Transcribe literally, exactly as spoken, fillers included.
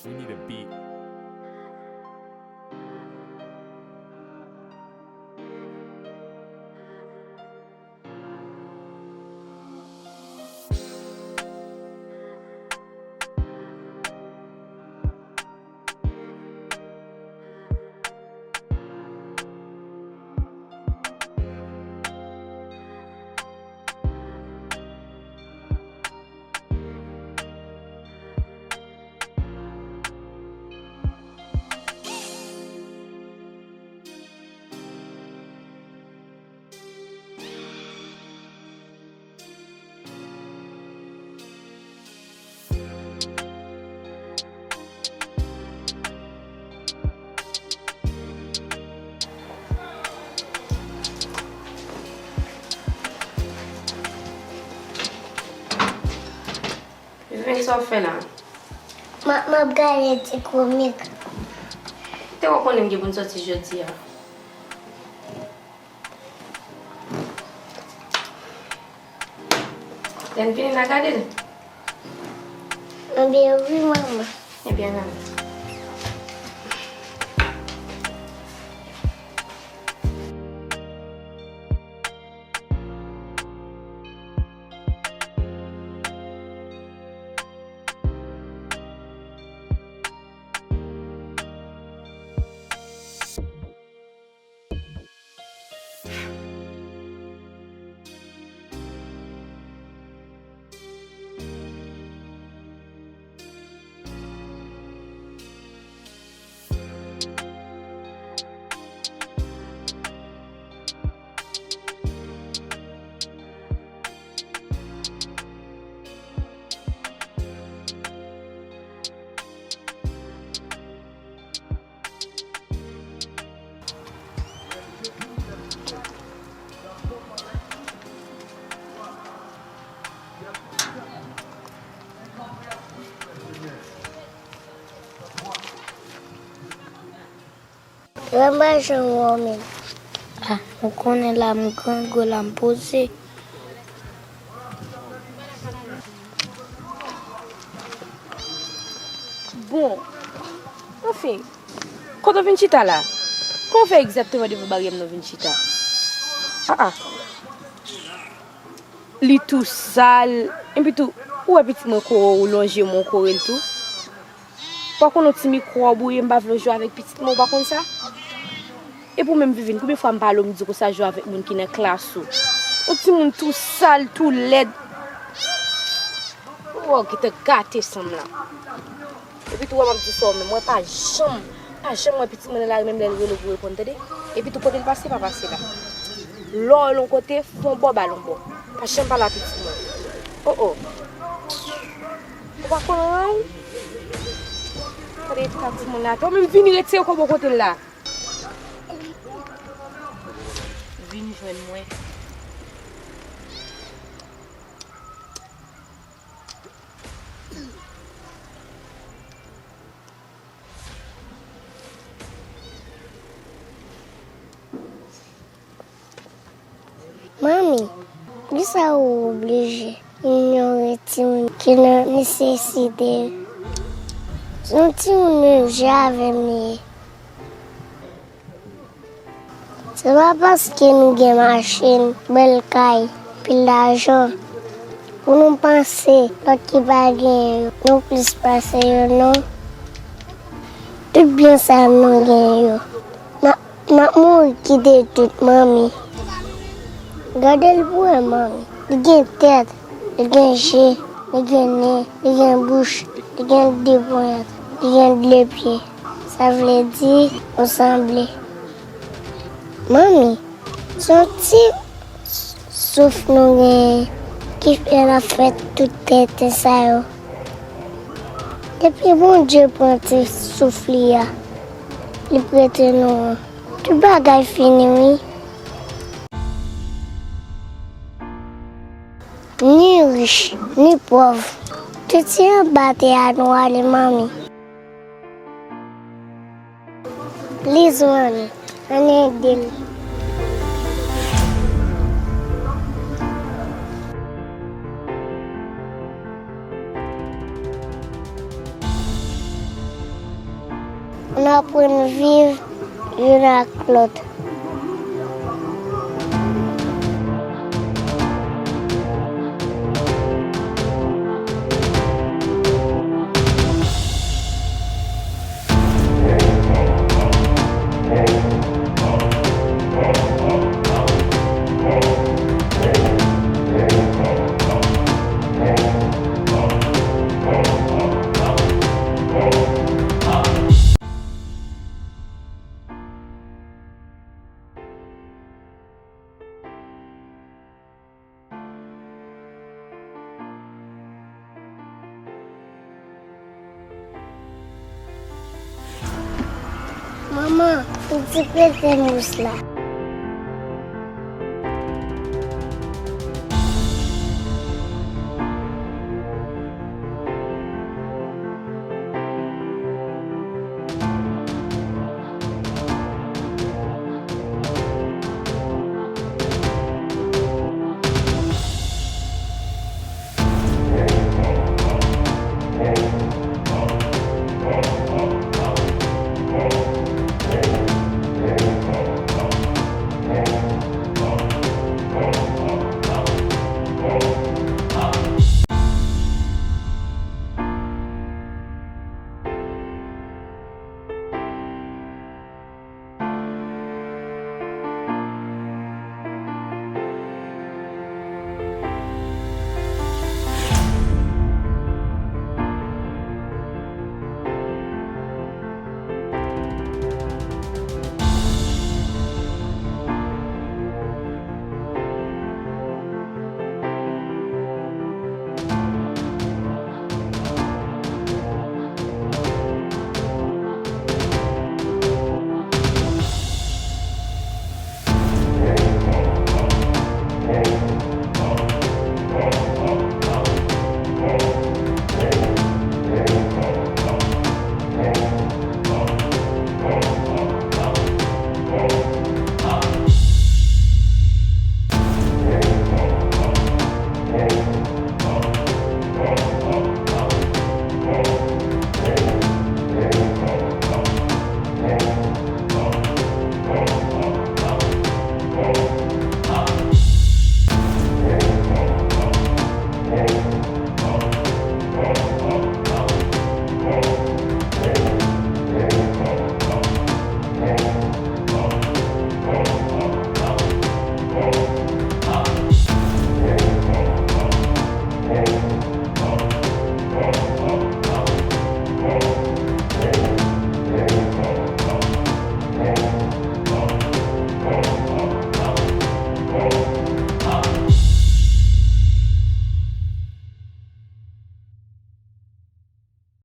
We need a beat. Vivens, sa w fè la? M ap, m ap gade ti komik. Te wè konnen m gen pou n sòti jodi a. Lè n vini n a gade l. Ebyen wi, manman. Ebyen, ann ale. Mwen pa janm wè w menm. Ah, ou konnen la m grangou, la m poze. Bon, anfen, kote w vin chita la? Kòman w fè egzakteman devan baryè m nan w vin chita? Ah, ah. Li tou sal. Epi tou, ou wè pitit mwen kore w, ou lonje men w kore l tou. Ou pa konn yon ti mikwòb ou ye, m pa vle w jwe avèk pitit mwen, ou pa konn sa? Epi w menm Vivin, konbyen fwa m pale w, m di w konsa jwe avèk moun ki nan klas ou? Yon timoun tou sal, tou lèd. Ou wè w gentan gate san m lan. Epi tou wè m ap di sa w menm, mwen pa janm, pa janm wè pitit mwen nan lari menm lè l rele w pou reponn, tande? Epi tou kote l pase, pa pase la. Lè w al yon kote, fè yon bò ba l yon bò. Pa janm pale a pitit mwen. Oh, oh. Ou pa konn anyen ou? Gade eta timoun la. Ou menm vini retire kò bò kote l la. Vin jwenn mwen. Manmi, poukisa ou oblije inyore timoun ki nan nesesite yo? Se yon timoun menm jan avè m li ye. Se pa paske nou gen machin, bèl kay, pil lajan, pou nou panse lòt ki pa gen yo, nou plis pase yo, non. Tout byen sa a nou gen yo. N ap, n ap mouri kite tout, manmi. Gade l pou wè, manmi. Li gen tèt, li gen je, li gen nen, li gen bouch, li gen de ponyèt, li gen de pye. Sa vle di, nou sanble. Manmi, se yon ti souf nou genyen ki fè n ap fè tout tenten sa yo. Depi Bondye pran ti souf li a, li prete nou an, tout bagay fini, wi. Ni rich, ni pòv, tout se anba tè a nou ale, manmi. Please, manmi, ann ede l. Nou aprann viv youn ak lòt. Manman, pitit prete m wous la.